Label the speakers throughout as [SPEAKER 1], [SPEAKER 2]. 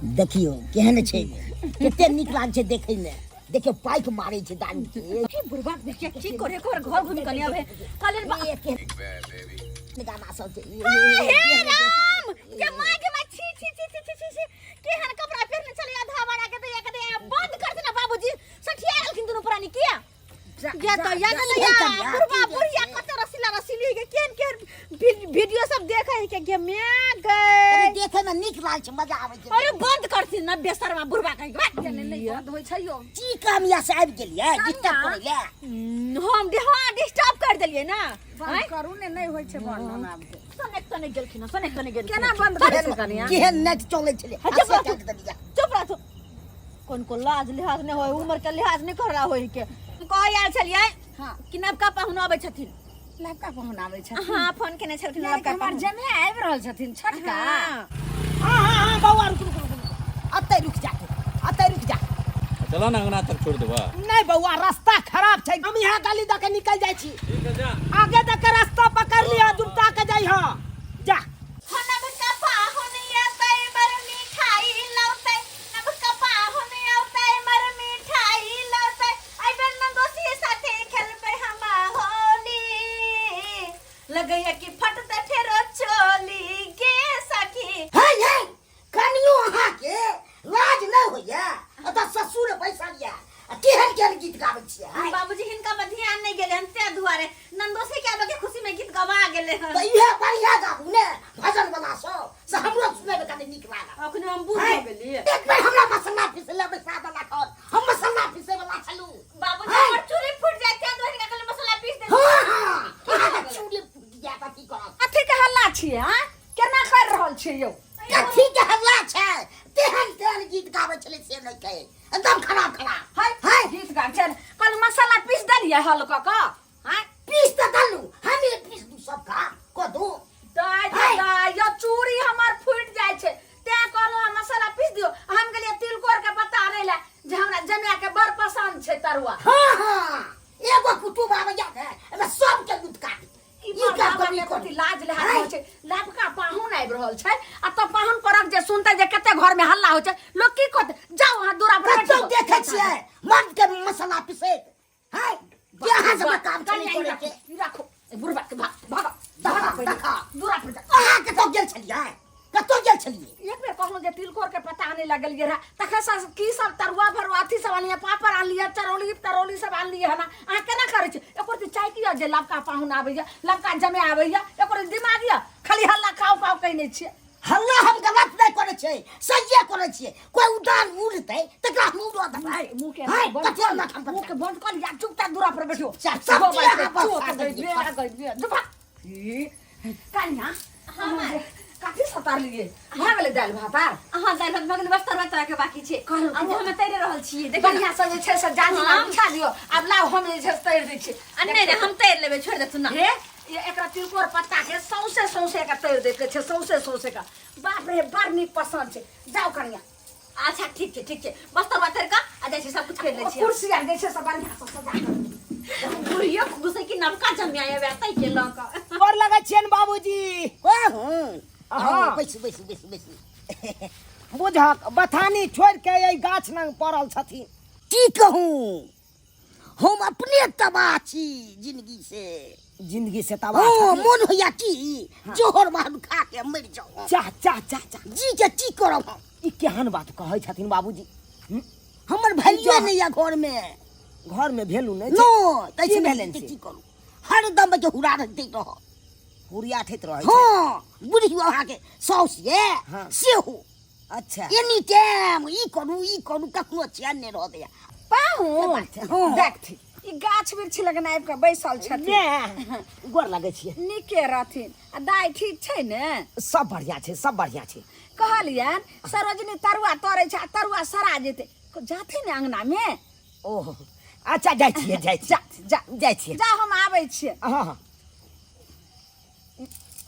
[SPEAKER 1] देखियौ केहन छै, कते नीक लागै छै देखै मे। देखियौ पाइक मारै छै दारू के।
[SPEAKER 2] हे बुढ़बा के देखिए की करे कर घर घूम कनी आबे कहलिन बा।
[SPEAKER 1] गाना सब छै।
[SPEAKER 2] हे राम के माय के माय, छी छी छी छी छी छी छी, केहन कपड़ा पहिरने छलै आधा बड़ा के दैया के दैया। बंद कर देना बाबूजी, सठिया गेलखिन दुनू प्राणी किया या तो या तो या बुढ़बा बुढ़िया कत रसीला रसीली के केहन केहन वीडियो सब देखे है के गे मैं गए।
[SPEAKER 1] अरे देखे में नीक लागै छै, मजा आबै छै।
[SPEAKER 2] अरे बंद करथिन ना बेसरमा बुढ़बा कहि के बात के नहीं बंद होय छै यो।
[SPEAKER 1] की काम या से आबि गेलियै डिस्टर्ब करै ले?
[SPEAKER 2] हम हां डिस्टर्ब कर देलियै ना।
[SPEAKER 3] बंद करू ने, नहीं होय छै बंद हमरा आब।
[SPEAKER 2] सनेक तने गेलखिन, सनेक तने गेलखिन।
[SPEAKER 3] केना बंद करै छै कनिया?
[SPEAKER 1] केहन नेट चलै छलै।
[SPEAKER 2] अच्छा,
[SPEAKER 1] से काटि देलियै।
[SPEAKER 2] चुप रह तू। कोन को लाज लिहाज नहीं होय, उम्र के लिहाज नहीं कर रहा होय के। कहै आयल छलियै कि नवका पाहुन अबै छथिन।
[SPEAKER 3] नवका पाहुन आबै छथिन?
[SPEAKER 2] हाँ, फोन केने छलखिन।
[SPEAKER 3] यानी कि
[SPEAKER 2] नवका
[SPEAKER 3] हमर
[SPEAKER 2] पाहुन
[SPEAKER 3] जमे आबि रहल छथिन छोटका।
[SPEAKER 2] हाँ।
[SPEAKER 1] हाँ हाँ हाँ बौआ, रुक रुक रुक रुक, अतै रुक जा तू, अतै रुक जा।
[SPEAKER 4] चला ना, अंगना तक छोड़ देबा।
[SPEAKER 1] नहीं बौआ, रास्ता खराब छै, हम यहाँ गाली दऽ के निकल जाइ छी।
[SPEAKER 4] ठीक है, जा।
[SPEAKER 1] आगे दऽ के रास्ता पकड़ लिह, दुबता के जाइ हँ, जा।
[SPEAKER 2] नवका पाहुन अतै बड़ मिठाई लौतै, नवका पाहुन औतै बड़ मिठाई लौतै, एहि बेर नंदोसी साथे खेलबै हम होली, लगैया कि फटतै फेरो चोली गे सखी।
[SPEAKER 1] हे हे कनियो अहाँके लाज नहि होइया? एतऽ ससुर बैसल या आ केहन केहन गीत गाबै छियै? आँय?
[SPEAKER 2] बाबूजी, हिनका पर ध्यान नहीं गेले हन, तें दुआरे नंदोसी के आबे के खुशी में गीत गवा गेले हन।
[SPEAKER 1] तऽ इहे बढ़िया गाबू ने भजन वाला सब से हमरो सुनै में कनि नीक लागत।
[SPEAKER 2] अखने हम बूढ़
[SPEAKER 1] आँय?
[SPEAKER 2] हो गेलियै।
[SPEAKER 1] एक बेर हमरा मसल्ला पीसै लए बैसा देलक हन, हम मसल्ला पीसै वाला छलहुँ।
[SPEAKER 2] बाबूजी,
[SPEAKER 1] आँय?
[SPEAKER 2] हमर चूड़ी फूट जाय तें दुआरे हिनका कहलियै मसाला पीस दे।
[SPEAKER 1] हाँ हाँ, अहाँके चूड़ी फूटि जायत तऽ की करब?
[SPEAKER 3] कथी के हल्ला छियै? आँय, केना कर रहल छियै यौ?
[SPEAKER 1] कथी के हल्ला छै? तेहन तेहन गीत गाबै छलै से नहि कहै, एकदम खराब खराब।
[SPEAKER 3] हाय
[SPEAKER 1] हाय।
[SPEAKER 3] गीत गाबै छै। कल मसाला पीस देलियै हल कऽ कऽ? आँय?
[SPEAKER 1] पीस तऽ देलहुँ, हमे पीस दू सब काम कऽ दू।
[SPEAKER 3] दाय
[SPEAKER 1] हाय।
[SPEAKER 3] दाय, यो चूड़ी हमर फूटि जाइ छै तें कहलहुँ हँ मसाला पीस दियौ। हम गेलियै तिलकोर के पत्ता आनै लए जे हमरा जमाए के बड़ पसन्द छै तरुआ।
[SPEAKER 1] हाँ हाँ, एगो कुटुम्ब आबैया ने, एहिमे सबके लूट काट।
[SPEAKER 3] ई
[SPEAKER 1] ई काम
[SPEAKER 3] बाबा
[SPEAKER 1] करी
[SPEAKER 3] के
[SPEAKER 1] करू।
[SPEAKER 3] कथी लाज लिहाज
[SPEAKER 1] आँय?
[SPEAKER 3] होइ छै? लबका पाहुन आबि रहल छै आ तऽ पाहुन परक जे सुनतै जे कते घर में हल्ला होइ छै, लोक की कहतै? जाउ अहाँ दूरा पर बैठ
[SPEAKER 1] कतौ
[SPEAKER 3] जाउ।
[SPEAKER 1] देखै छियै मर्द के मसाला पीसैत? हाय, के अहाँ सबके काम छलै
[SPEAKER 3] कनिया, ई
[SPEAKER 1] करै
[SPEAKER 3] राखू,
[SPEAKER 1] के?
[SPEAKER 3] ई राखू। ए बुढ़बा के भाग भाग।
[SPEAKER 1] देखा,
[SPEAKER 3] भाग पहिले।
[SPEAKER 1] देखा।
[SPEAKER 3] दूरा पर जा।
[SPEAKER 1] अहाँ कतौ गेल छलियै? कतौ गेल छलियै?
[SPEAKER 3] एक बेर कहलहुँ जे तिलकोर के पत्ता आनै लए गेलियै रहए, तखन से की सब तरुआ भरुआ अथी सब आनलियै, पापड़ आनलियै, चरौली तरौली सब आनलियै हन। अहाँ केना करै छी? एको रत्ती चाय किया जे लबका पाहुन आबैया, लबका जमे आबैया, एको रत्ती दिमाग यऽ? खाली हल्ला खाउ खाउ कहै नहि छियै।
[SPEAKER 1] हल्ला हम गलत नहि करै छियै, सहिए करै छियै। कोइ उड़ान उड़तै तकरा हम उड़ऽ देबै?
[SPEAKER 3] मुँह के
[SPEAKER 1] हाय,
[SPEAKER 3] बंद
[SPEAKER 1] कथी
[SPEAKER 3] कऽ
[SPEAKER 1] हल्ला हम
[SPEAKER 3] मुँह के बंद कऽ लिअ, चुपचाप दूरा पर बैठो।
[SPEAKER 1] सब चीज अहाँ बस साथ देलियै।
[SPEAKER 3] कन्या, कथी सतार लिए भऽ गेलै दालि भात आर?
[SPEAKER 2] अहाँ दालि भात भऽ गेलै, बस तरुआ तोरा के बाकी छै।
[SPEAKER 3] कहलहुँ
[SPEAKER 2] आब हम तैरे रहल छियै, देखियौ ने।
[SPEAKER 3] बढ़िआँ से जे छै से जानी
[SPEAKER 2] हाँ।
[SPEAKER 3] बिछा दियौ, आब लाउ, हम जे छै से तैर दै छी।
[SPEAKER 2] आ नहि नहि, हम तैर लेबै, छोड़ि देथुन ना।
[SPEAKER 3] हे, ये एकरा तिलकोर पत्ता के सौंसे सौंसे के तैर दै के छै, सौंसे सौंसे के। बाप रे, बड़ नीक पसंद छै। जाउ कनिया।
[SPEAKER 2] अच्छा ठीक छै, ठीक छै, बस तरुआ तैर कऽ आ जाइ छै, सब कुछ कर लै छियै।
[SPEAKER 3] कुर्सी आर जे छै से बढ़िआँ से सजा कऽ।
[SPEAKER 2] बुढ़ियो खुश है कि नवका जमिया आबै तै के लऽ कऽ।
[SPEAKER 5] गोर लगै छियनि बाबूजी।
[SPEAKER 1] कहूँ?
[SPEAKER 5] हाँ।
[SPEAKER 1] बैसू बैसू बैसू बैसू।
[SPEAKER 5] बुझक बथानी छोड़ि के एहि गाछ लग पड़ल छथिन।
[SPEAKER 1] की कहूँ, हम अपने तबाह छी जिंदगी से।
[SPEAKER 5] जिंदगी से तबाह
[SPEAKER 1] हाँ,
[SPEAKER 5] छथिन?
[SPEAKER 1] मोन होइया कि जोहर माहौल खा के मरि जाऊँ।
[SPEAKER 5] चाह चाह चाह चाह।
[SPEAKER 1] जी के की करब हम?
[SPEAKER 5] ई केहन बात कहै छथिन बाबूजी?
[SPEAKER 1] हमर भैलियो नहीं या घर में।
[SPEAKER 5] घर में भेलू नहि छै?
[SPEAKER 1] नो तै
[SPEAKER 5] की
[SPEAKER 1] से
[SPEAKER 5] भेलनि
[SPEAKER 1] के
[SPEAKER 5] से?
[SPEAKER 1] की करू, हरदम के हुरा रहते रह।
[SPEAKER 5] हुरिया ठैत रहै छै?
[SPEAKER 1] हाँ, बुढ़ी अहाँ के साउस ये
[SPEAKER 5] हाँ।
[SPEAKER 1] सेहो।
[SPEAKER 5] अच्छा।
[SPEAKER 1] एनी टाइम ई करू ई करू, कखनो चैन नहीं रह दैया।
[SPEAKER 3] पाहुन
[SPEAKER 1] हाँ।
[SPEAKER 3] देखथि, ई गाछ वृक्ष लगन आबि कऽ बैसल छथिन।
[SPEAKER 5] ने गोर लगै छियै।
[SPEAKER 3] नीके रहथिन। आ दाइ ठीक छै ने?
[SPEAKER 5] सब बढ़िया छै, सब बढ़िया छै।
[SPEAKER 3] कहलियनि सरोजनी तरुआ तरै छै आ तरुआ सरा जेतै, जाथिन ने अंगना में।
[SPEAKER 5] ओहो, अच्छा, जाइ छियै, जाइ
[SPEAKER 3] जा
[SPEAKER 5] छियै।
[SPEAKER 3] जा,
[SPEAKER 5] जाइ छियै।
[SPEAKER 3] जा, हम आबै छियै।
[SPEAKER 5] हँ हँ।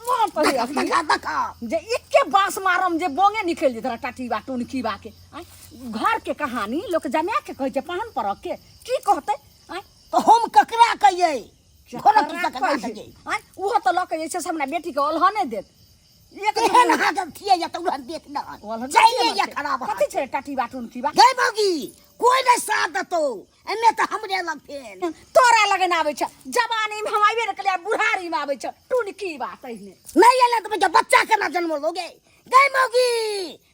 [SPEAKER 3] मोन पड़ै अखनी।
[SPEAKER 1] देखा देखा।
[SPEAKER 3] जे एके बांस मारम जे बोंगे निकलि जेत रह टाटीबा टुनकीबा के। आँय, घर के कहानी लोक जमा के कहै छै, पाहुन परक के की कहतै? आँय?
[SPEAKER 1] तऽ हम ककरा कहियै? घरक की
[SPEAKER 3] ककरा
[SPEAKER 1] ककरा
[SPEAKER 3] कहियै?
[SPEAKER 1] कहियै?
[SPEAKER 3] आँय, ओहो तऽ लऽ के जे छै से हमरा बेटी के ओलहने देत। एक
[SPEAKER 1] एहन अहाँके थिए या तऽ उड़हन देख न जाइए या खराब
[SPEAKER 3] कथी छै टाटी बाटून की बा
[SPEAKER 1] गै मौगी कोई नहीं साथ देतो एने तऽ हमरे लग फेल
[SPEAKER 3] तोरा लगन आबै छै जवानी में हम आबे ने कलिया बुढ़ारी में आबै छै टुनकी बात एहने
[SPEAKER 1] नहीं एले तऽ बच्चा बच्चा केना जन्म लोगे गै मौगी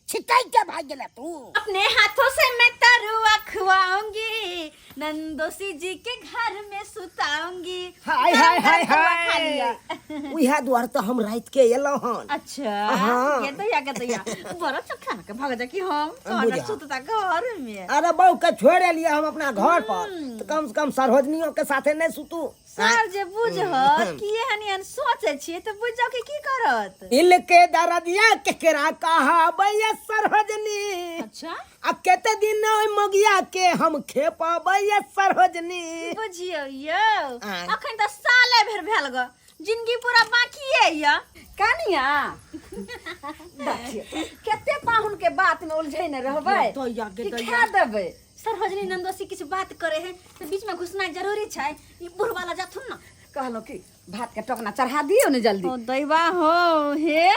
[SPEAKER 1] छिटक के भाग गेले तू।
[SPEAKER 2] अपने हाथों से मैं तरुआ खुआऊंगी, नंदोसी जी के घर में सुताऊंगी।
[SPEAKER 5] हाय हाय हाय
[SPEAKER 2] गरम गरम तरुआ खा लिया।
[SPEAKER 5] हाय, उएह दुआरे तऽ हम राति के एलहुँ हन।
[SPEAKER 2] अच्छा।
[SPEAKER 5] हाँ।
[SPEAKER 2] ये तो या के तो या बड़ा चोखा ना के भाग जा कि हम
[SPEAKER 5] बुझा।
[SPEAKER 2] सोना सुतता घर में।
[SPEAKER 5] अरे बहू के छोड़ एलियै हम अपना घर पर तऽ कम से कम सरोजनियो के साथे नहि सुतू।
[SPEAKER 2] सर जे बुझत कि एहन एहन सोचै छियै तऽ बुझि जाउ कि की करत।
[SPEAKER 5] दिल के दरदिया केकरा कहबै सरोजनी।
[SPEAKER 2] अच्छा।
[SPEAKER 5] आ कते दिन ओहि मगिया के हम खेपबै सरोजनी।
[SPEAKER 2] बुझियौ यौ,
[SPEAKER 5] आँय।
[SPEAKER 2] अखन तऽ साले भरि भेल ग, जिंदगी पूरा बाकिए य।
[SPEAKER 3] कनिया देखियौ कते पाहुन के बात में उलझै ने रहबै
[SPEAKER 2] दैया गे
[SPEAKER 3] कि
[SPEAKER 2] दैया।
[SPEAKER 3] खा देबै।
[SPEAKER 2] सरोजनी नंदोसी किछु बात करे है तऽ बीच में घुसना जरूरी छै, ई बूढ़ वाला जाथुन न।
[SPEAKER 3] कहलहुँ कि भात के टोकना चढ़ा दियौ ने जल्दी।
[SPEAKER 2] ओ दैवा हो हे,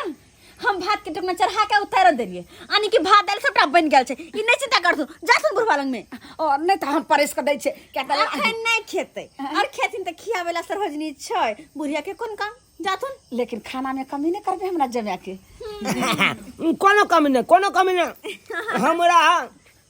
[SPEAKER 2] हम भात के टोकना चढ़ा के उतार देलिए, यानी कि भात दालि सबटा बनि गेल छै, ई नहि चिंता करथुन, जाथुन बुढ़वा लग में।
[SPEAKER 3] ओ नहि तऽ हम परसि कऽ दै छियै, किया तऽ
[SPEAKER 2] अखन नहि खेतै, और खेथिन तऽ खियाबै ला सरोजनी छै, बुढ़िया के कोन काम, जाथुन।
[SPEAKER 3] लेकिन खाना में कमी नहि करबै हमरा जमाय के।
[SPEAKER 5] कोनो कमी नहि, कोनो कमी नहि। हमरा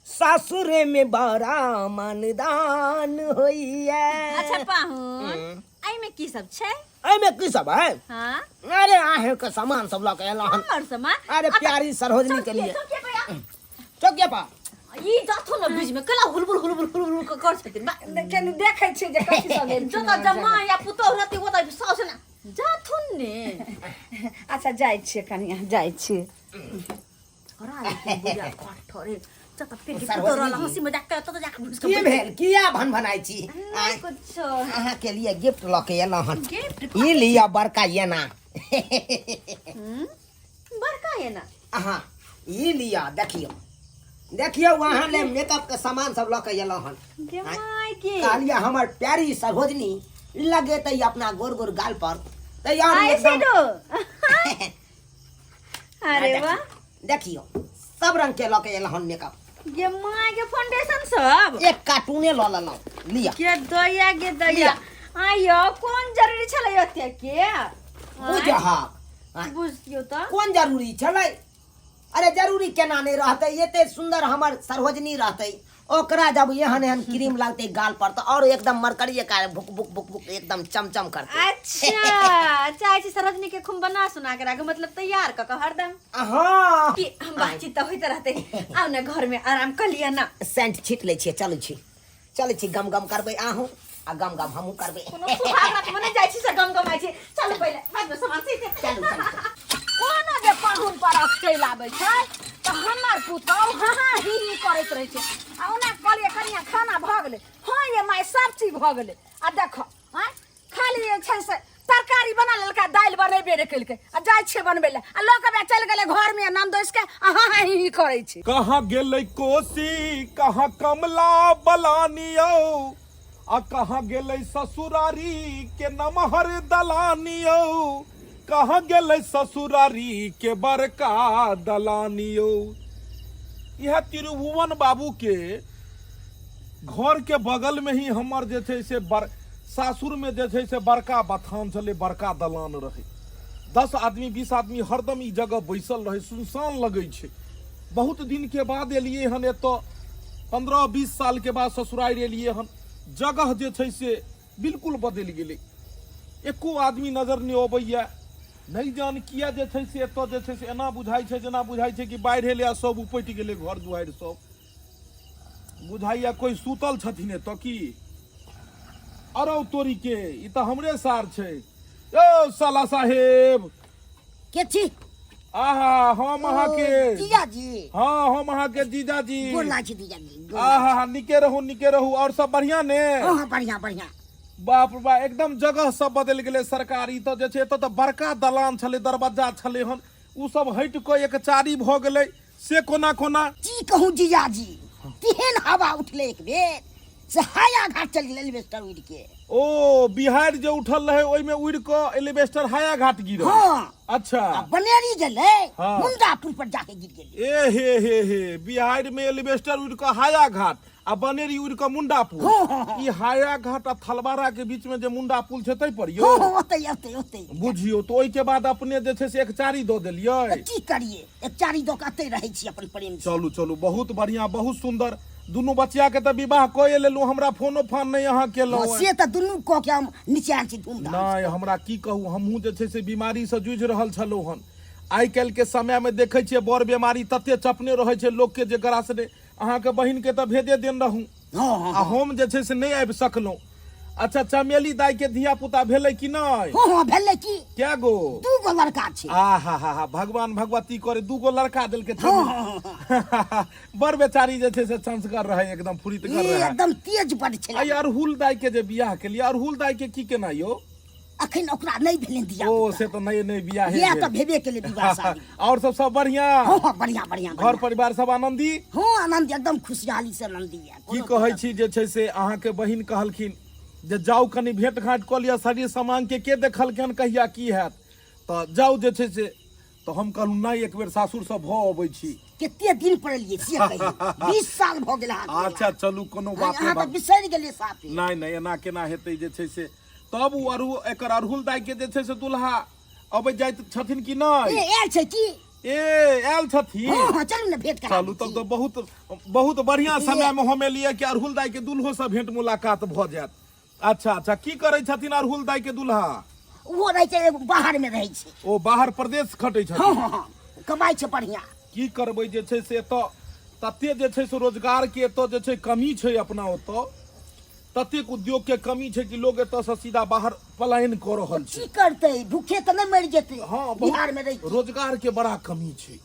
[SPEAKER 5] सासुरे में बड़ा मानदान होइया।
[SPEAKER 2] अच्छा पाहुन, एहिमे की सब छै?
[SPEAKER 5] एहिमे की सब है?
[SPEAKER 2] हाँ।
[SPEAKER 5] अरे आहे के सामान सब लऽ के एलहुँ हन।
[SPEAKER 2] हमर सामान?
[SPEAKER 5] अरे प्यारी सरोजनी के लिए।
[SPEAKER 2] चौकिया पर आ।
[SPEAKER 5] चौकिया पर।
[SPEAKER 2] ई जाथुन न बीच में केला हुलबुल हुलबुल हुलबुल क कर छथिन बा।
[SPEAKER 3] कनी देखै छियै जे कथी सब भेल।
[SPEAKER 2] जतऽ जमा या पुतोह रहती ओतऽ साउस ने जाथुन ने।
[SPEAKER 3] अच्छा जाइ छियै कनिया, जाइ छियै।
[SPEAKER 2] हंसी मजाक कर तो जाके घुस
[SPEAKER 5] की भेल, किया भन भनाइ छी?
[SPEAKER 2] नहीं कुछो।
[SPEAKER 5] अहाँ के लिए गिफ्ट लऽ के एलहुँ हन।
[SPEAKER 2] गिफ्ट?
[SPEAKER 5] ई लिअ बड़का एना।
[SPEAKER 2] बड़का एना?
[SPEAKER 5] अहाँ ई लिअ, देखियौ देखियौ, अहाँ ले मेकअप के सामान सब लऽ के एलहुँ हन।
[SPEAKER 2] गे माय गे।
[SPEAKER 5] कहलियै हमर प्यारी सरोजनी लगेतै अपना गोर गोर गाल पर तैयार
[SPEAKER 2] आई
[SPEAKER 5] एकदम।
[SPEAKER 2] सेडो। अरे वाह,
[SPEAKER 5] देखियौ सब रंग के लऽ के एलहुँ हन मेकअप।
[SPEAKER 2] गे माय के फाउंडेशन सब
[SPEAKER 5] एक कार्टूने लऽ लेलहुँ, लिअ।
[SPEAKER 2] के दया गे दया।
[SPEAKER 5] लिअ।
[SPEAKER 2] आयो कोन जरूरी छलै ओते के?
[SPEAKER 5] बुझहक।
[SPEAKER 2] बुझियौ तऽ
[SPEAKER 5] कोन जरूरी छलै? अरे जरूरी केना नहि रहतै, एते सुन्दर हमर सरोजनी रहतै, ओकरा जब एहन एहन क्रीम लगतै गाल पर तऽ और एकदम मरकरी एका भुक भुक भुक भुक एकदम चमचम करतै।
[SPEAKER 2] अच्छा चाहे छी सरोजनी के खूब बना सुना के राखू, मतलब तैयार कऽ के हरदम।
[SPEAKER 5] हाँ।
[SPEAKER 2] कि हम बातचीत तऽ होइत रहतै, आउ ने घर में आराम कऽ लिअ ना।
[SPEAKER 5] सेंट छीट लै छियै, चलै छी चलै छी, गम गम करबै अहूँ आ गम गम हमहूँ करबै।
[SPEAKER 2] कोनो सुहाग रात में नहि जाइ छी से गम गमाइ छी। चलू पहिले बाद में सामान सीते।
[SPEAKER 5] चलू चलू चलू।
[SPEAKER 3] कोनो जे पाहुन परख चलि आबै छै तऽ हमर पुतहु हाँ हाँ ही ही करैत रहै छै। आ ओना कहलियै कनिया खाना भऽ गेलै? हाँ ये माय सब चीज भऽ गेलै। आ देखो आँय खाली जे छै से तरकारी बना लेलकै, दालि बनेबे नहि केलकै, आ जाइ छियै बनबै लए आ लऽ कऽ चलि गेलै घरमे ननदोसि के आ हाँ हाँ ही ही करै छै।
[SPEAKER 6] कहाँ गेलै कोसी, कहाँ कमला बलानियो, आ कहाँ गेलै ससुरारी के नमहर दलानियो, कहाँ गेलै ससुरारी के बड़का दलानियो। यह त्रिभुवन बाबू के घर के बगल में ही हमर जे छै से सासुर में जे छै से बड़का बथान छलै, बड़का दलान रहै, 10 आदमी 20 आदमी हरदम ई जगह बैसल रहै, सुनसान लगै छै। बहुत दिन के बाद एलियै हन एतऽ, 15-20 साल के बाद ससुरारि एलियै हन। जगह जे छै से बिल्कुल बदलि गेलै, एको आदमी नजर नहि अबैया। नहि जान किया जे छै से एतऽ जे छै से एना बुझाइ छै जेना बुझाइ छै कि बाढ़ि एलै आ सब उपटि गेलै, घर दुआरि सब बुझाइया। कोइ सुतल छथिन एतऽ की? अरौ तोरी के, ई तऽ हमरे सार छै। यौ साला साहेब।
[SPEAKER 1] के छी?
[SPEAKER 6] आहा, हम अहाँके
[SPEAKER 1] जीजाजी।
[SPEAKER 6] हाँ, हम अहाँके जीजाजी।
[SPEAKER 1] गोर लागै छी जीजाजी, गोर।
[SPEAKER 6] आहा, निके रहू निके रहू, और सब बढ़िया ने?
[SPEAKER 1] हाँ हाँ बढ़िया बढ़िया।
[SPEAKER 6] बाप रे बा, एकदम जगह सब बदलि गेलै सरकारी। तऽ जे छै एतऽ तऽ बड़का दलान छलै, दरवज्जा छलै हन, ओ सब हटि कऽ एक चारी भऽ गेलै, से कोना कोना?
[SPEAKER 1] की कहूँ जीजाजी, तेहन हवा उठलै एक बेर से हाया घाट चलि गेलै एलिवेस्टर उड़ि के।
[SPEAKER 6] ओ बिहार जे उठल रहे ओहिमे उड़ि कऽ एलिबेस्टर हाया घाट गिरल।
[SPEAKER 1] हाँ।
[SPEAKER 6] अच्छा।
[SPEAKER 1] आ बनेरी गेलै।
[SPEAKER 6] हाँ।
[SPEAKER 1] मुंडा पुल पर जाके गिर गेलै।
[SPEAKER 6] ए हे हे हे, बिहार में एलिबेस्टर उड़ कऽ हाया घाट आ बनेरी उड़ कऽ मुंडा पुल।
[SPEAKER 1] हाँ, हाँ, हाँ।
[SPEAKER 6] ई हाया घाट आ थलवारा के बीच में जे मुंडा पुल छै तै पर यौ?
[SPEAKER 1] हाँ हाँ, ओतै ओतै ओतै।
[SPEAKER 6] बुझियौ तऽ ओहिके बाद अपने जे छै से एकचारी दऽ देलियै।
[SPEAKER 1] तऽ की करियै, एकचारी दऽ कऽ एतै रहै छी अपन प्रेम से।
[SPEAKER 6] चलू चलू, बहुत बढ़िया, बहुत सुंदर। दुनू बचिया के तऽ विवाह कए लेलहुँ, हमरा फोनो फान नहि अहाँ केलहुँ।
[SPEAKER 1] हाँ, से तऽ दुनू कऽ के हम नीचे छी धूमधाम।
[SPEAKER 6] नहि, हमरा की कहू, हमहूँ जे छै से बीमारीसँ जूझि रहल छलहुँ हन। आइ काल्हिके समयमे देखै छियै बड़ बीमारी तते चपने रहै छै लोकके जे ग्रास नहि। अहाँके बहिनके तऽ भेजे देने रहूँ।
[SPEAKER 1] हाँ, हाँ,
[SPEAKER 6] आ हम जे छै से नहि आबि सकलहुँ। अच्छा, चमेली दाई के धिया पुता भेलै कि नहि?
[SPEAKER 1] हाँ हाँ, भेलै की।
[SPEAKER 6] कै गो?
[SPEAKER 1] दू गो लड़का छै।
[SPEAKER 6] आ हा हा हा, भगवान भगवती करे दू गो लड़का देलकै।
[SPEAKER 1] हाँ, हाँ, हाँ, हाँ।
[SPEAKER 6] बड़ बेचारी जे छै से चंसगर रहै, एकदम फुरितगर
[SPEAKER 1] ई
[SPEAKER 6] रहै।
[SPEAKER 1] एकदम तेज बड छलै।
[SPEAKER 6] आ अरहुल दाई के जे बियाह केलियै, अरहुल दाई के की केना यौ?
[SPEAKER 1] अखन ओकरा नहि भेलै धिया।
[SPEAKER 6] ओ से तऽ नए नए बियाह
[SPEAKER 1] बियाह तऽ भेबे केलै, विवाह शादी।
[SPEAKER 6] और सब सब बढ़िया?
[SPEAKER 1] हाँ हाँ, बढ़िया बढ़िया।
[SPEAKER 6] घर परिवार सब आनंदी?
[SPEAKER 1] हाँ, आनंद, एकदम खुशहाली से आनंदी है।
[SPEAKER 6] की कहै छी जे छै से अहाँके बहिन कहलखिन जे जाउ कनि भेंट घाँट कऽ लिअ, शरीर समांग के के देखलखिन कहिया की हैत, तऽ जाउ जे छै से। तऽ हम कहलहुँ नहि, एक बेर सासुरसँ भऽ अबै छी।
[SPEAKER 1] कते दिन पर एलियै से कहियौ, 20 साल भऽ गेल अहाँके।
[SPEAKER 6] अच्छा चलू, कोनो बात
[SPEAKER 1] अहाँ तऽ
[SPEAKER 6] नहि।
[SPEAKER 1] बिसरि गेलियै साफे।
[SPEAKER 6] नहि नहि, एना केना हेतै जे छै से। तब ओ अरहु एकर अरहुल दाई के जे छै से दुल्हा अबै जाइत छथिन कि नहि?
[SPEAKER 1] ए, आयल छै की।
[SPEAKER 6] ए, आयल छथिन?
[SPEAKER 1] हाँ हाँ, चलू ने भेंट करा।
[SPEAKER 6] चलू तब तऽ बहुत बहुत बढ़िया समय में हम एलियै कि अरहुल दाई के दुल्हो से भेंट मुलाकात भऽ जायत। अच्छा अच्छा, की करै छथिन अरहुल दाई के दुल्हा?
[SPEAKER 1] ओहो रहै छै, एगो बाहर में रहै छै।
[SPEAKER 6] ओ बाहर प्रदेश खटै छथिन?
[SPEAKER 1] हाँ हाँ हाँ, कमाइ छै बढ़िया।
[SPEAKER 6] की करबै जे छै से एतऽ तते जे छै से रोजगार के एतऽ जे छै कमी छै, अपना ओतऽ ततेक उद्योग के कमी छै कि लोग एतऽ से सीधा बाहर पलायन कऽ रहल छै।
[SPEAKER 1] की करतै, भूखे तऽ नहि मरि जेतै।
[SPEAKER 6] हाँ, बहुत
[SPEAKER 1] बिहार में रहि
[SPEAKER 6] रोजगार के बड़ा कमी छै।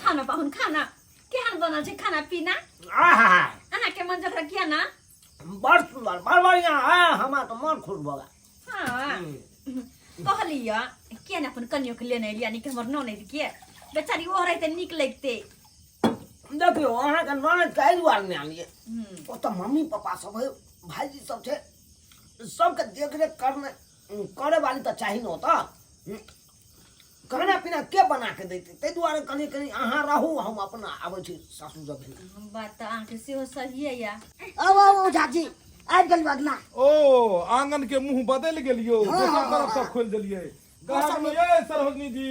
[SPEAKER 2] खाना पाहुन, खाना केहन बनल छै खाना पीना?
[SPEAKER 5] आहा,
[SPEAKER 2] अहाँके मन जकरा किया ना।
[SPEAKER 5] बड़ सुंदर, बड़ बढ़िया है, हमरा तऽ मन खुश भऽ गेल।
[SPEAKER 2] हाँ, कहलियै किया ने अपन कनियो के लेने एलियै, यानी कि हमर ननैद के बेचारी ओ रहते नीक लगते।
[SPEAKER 5] देखियौ, अहाँके ननद के एहि दुआरे नहि आनलियै, ओतऽ मम्मी पापा सब है, भाईजी सब छै, सबके देखरेख करने करे वाली तऽ चाही ने। ओतऽ खाना पीना के बना के दैते? ताहि दुआरे कनि कनि अहाँ रहू, हम अपना आबै छी सासुर से भेल।
[SPEAKER 2] बात तऽ अहाँके सेहो सहिए या।
[SPEAKER 1] आउ आउ ओझा जी, आबि गेलहुँ अगना।
[SPEAKER 6] ओ आंगन के मुंह बदलि गेल यौ, दोसर तरफ से खोलि देलियै। कहलियै ये सरोजनी जी,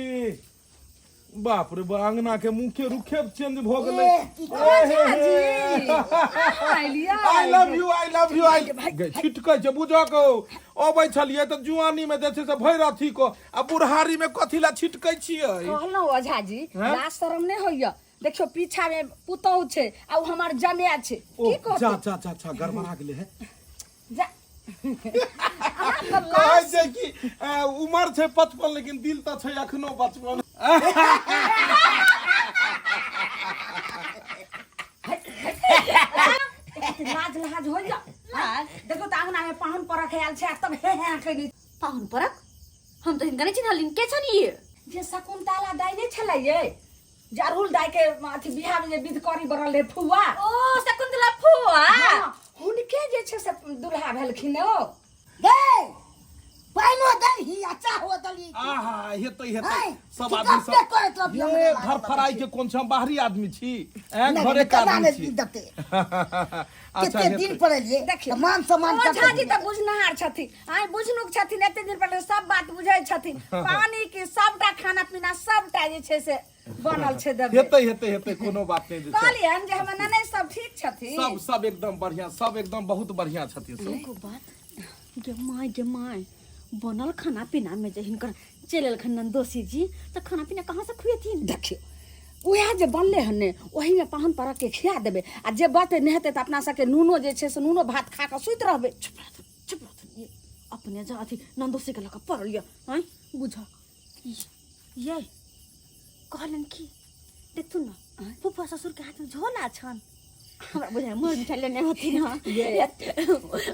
[SPEAKER 6] बाप रे बा, अंगना के मुंह के रुखे चेंज भ गेलै।
[SPEAKER 1] ए, की
[SPEAKER 6] ए, हे, हे। I love you, I love you, I छिटकै छै बुझऽ कौ। अबै छलियै तऽ जुआनी में जे छै से भरि अथी को, आ बुढ़ारी में कथी ला छिटकै छियै?
[SPEAKER 3] कहलहुँ ओझा जी,
[SPEAKER 6] हैं?
[SPEAKER 3] लाज शरम नहि होइया? देखियौ, पीछा में पुतहु छै आ ओ हमर जमाय छै।
[SPEAKER 6] ओ
[SPEAKER 3] की
[SPEAKER 6] जा
[SPEAKER 3] कहतै?
[SPEAKER 6] जा जा जा, गड़बड़ा गेलै हे।
[SPEAKER 3] जा,
[SPEAKER 6] कहै छै कि उमर छै 55 लेकिन दिल तऽ छै अखनो बचपन।
[SPEAKER 3] लाज लाज होइया? देखो तऽ अंगना में पाहुन परख आयल छै आ तब हे हे करै।
[SPEAKER 2] पाहुन परक हम तऽ हिनका नहि चिन्हलिन, के छनि ई?
[SPEAKER 3] जे शकुंतला दाइ नहि छलै ये, जे अड़हुल दाइ के अथी बियाह में जे विधकरी बनल रहे फुआ।
[SPEAKER 2] ओ शकुंतला फुआ।
[SPEAKER 3] हाँ, हुनके जे छै से दुल्हा भेलखिन ओ।
[SPEAKER 1] गे, पानिओ देलही आ चाहो देलही।
[SPEAKER 6] आहा, हेतै हेतै।
[SPEAKER 1] है,
[SPEAKER 6] सब
[SPEAKER 1] की
[SPEAKER 6] आदमी
[SPEAKER 1] गप्पे करैत
[SPEAKER 6] सब
[SPEAKER 1] रहबिही
[SPEAKER 6] ये
[SPEAKER 1] हमरा लागल
[SPEAKER 6] धरफराई के कोन छै, हम बाहरी आदमी छी, ऐं,
[SPEAKER 1] नहि,
[SPEAKER 6] घरे के
[SPEAKER 1] केना
[SPEAKER 6] आदमी
[SPEAKER 1] नहि
[SPEAKER 6] छी।
[SPEAKER 1] देतै?
[SPEAKER 6] अच्छा,
[SPEAKER 1] कते दिन
[SPEAKER 6] हेतै।
[SPEAKER 1] पर एलियै
[SPEAKER 3] देखियौ,
[SPEAKER 1] तऽ मान सम्मान
[SPEAKER 3] ओझा
[SPEAKER 1] कते
[SPEAKER 3] जी तऽ बुझनहार छथिन, आइ बुझनुक छथिन, एते दिन पर सब बात बुझै छथिन। पानी की सबटा खाना पीना सबटा जे छै से बनल छै, देबै।
[SPEAKER 6] हेतै हेतै हेतै, कोनो बात नहि जे छै।
[SPEAKER 3] कहलियनि जे हमर ननैद सब ठीक छथिन?
[SPEAKER 6] सब सब एकदम बढ़िया, सब एकदम बहुत बढ़िया छथिन सब।
[SPEAKER 2] एगो बात गे माय, गे माय, बनल खाना पीना में जे हिनकर चलि एलखिन नंदोसी जी तऽ खाना पीना कहाँ से खुएथिन?
[SPEAKER 3] देखियौ, उएह जे बनलै हन ने, ओहीमे पाहुन परख के खिया देबै आ जे बचतै नहि हेतै तऽ अपना सबके नूनो जे छै से नूनो भात खा कऽ सुति रहबै।
[SPEAKER 2] चुप रहथुन, चुप रहथुन। ये अपने जा अथी नंदोसी के लऽ कऽ पड़ल यऽ। आँय बुझ, ये कहलनि की देखथुन ने, फूफा ससुर के हाथ में झोला छन, हमरा बुझाइ मोर मिठाई लेने होथिन। हँ,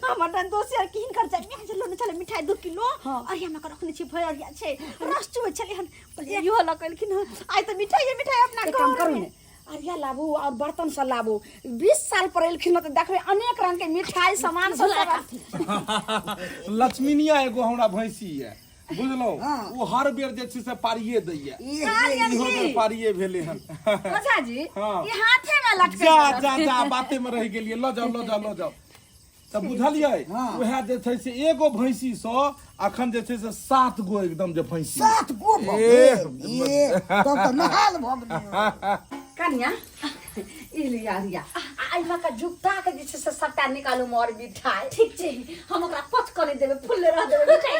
[SPEAKER 2] हमर नंदोसी आर की हिनकर जमिया जे लेने छलै मिठाई 2 किलो। अरिया में रखने छी, भरि अरिया छै, रस चुबै छलै हन। कहलियै इहो लऽ कऽ एलखिन हँ, आइ तऽ मिठाइए मिठाई अपना
[SPEAKER 3] एक काम
[SPEAKER 2] घर
[SPEAKER 3] करू
[SPEAKER 2] में।
[SPEAKER 3] ने। अरिया लाबू और बर्तन सब लाबू। 20 साल पर एलखिन हँ तऽ देखबै अनेक रंग के मिठाई सामान सब सब।
[SPEAKER 6] लक्ष्मीनिया एगो हमरा भैंसी ये, बुझलहुँ? ओ हर बेर जे छै से पारिये दैया।
[SPEAKER 3] कहलियनि
[SPEAKER 6] इहो बेर
[SPEAKER 3] की?
[SPEAKER 6] पारिये भेलै हन।
[SPEAKER 3] ओझा जी,
[SPEAKER 6] हाँ।
[SPEAKER 3] ई हाथे में लटकै
[SPEAKER 6] जा
[SPEAKER 3] छल।
[SPEAKER 6] जा जा, बाते में रहि गेलियै। लऽ जाउ, लऽ जाउ, लऽ जाउ। तऽ बुझलियै, उएह जे छै से एगो भैंसी सँ अखन जे छै से 7 गो एकदम जे भैंसी।
[SPEAKER 1] 7 गो भऽ
[SPEAKER 6] ए,
[SPEAKER 1] गेल? ए, तब तऽ नहाल भऽ गेलै।
[SPEAKER 3] कनिया, ई लिया लिया, आ एहिमे के जुत्ता के जे छै से सबटा निकालू मोर मिठाई।
[SPEAKER 2] ठीक छै, हम ओकरा पच कऽ नहि देबै, फुल्ले रह देबै मिठाई।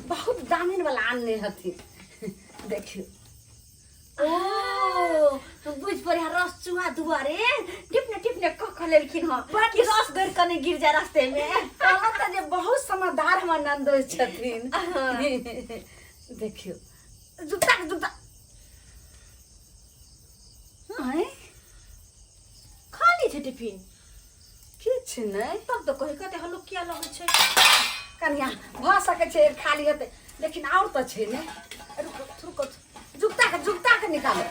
[SPEAKER 3] बहुत दामिन वाला आनने हथिन, देखियौ।
[SPEAKER 2] ओ बुझ पड़े रस चुआ दुआरे टिपने टिपने कऽ कऽ लेलखिन हँ कि रस गड़ कऽ नहि गिर जाए रास्ते में।
[SPEAKER 3] कहलहुँ तऽ जे बहुत समझदार हमर ननदोस छथिन। देखियौ जुत्ता के जुत्ता। आँय?
[SPEAKER 2] खाली छै टिफिन?
[SPEAKER 3] किछु नहि।
[SPEAKER 2] तब तऽ कही कते हल्लुक किया लगै छै।
[SPEAKER 3] कनिया, भऽ सकै छै खाली हेतै, लेकिन आओर तऽ छै ने।
[SPEAKER 2] रुको रुको।
[SPEAKER 3] जुत्ता के जुत्ता के निकालो।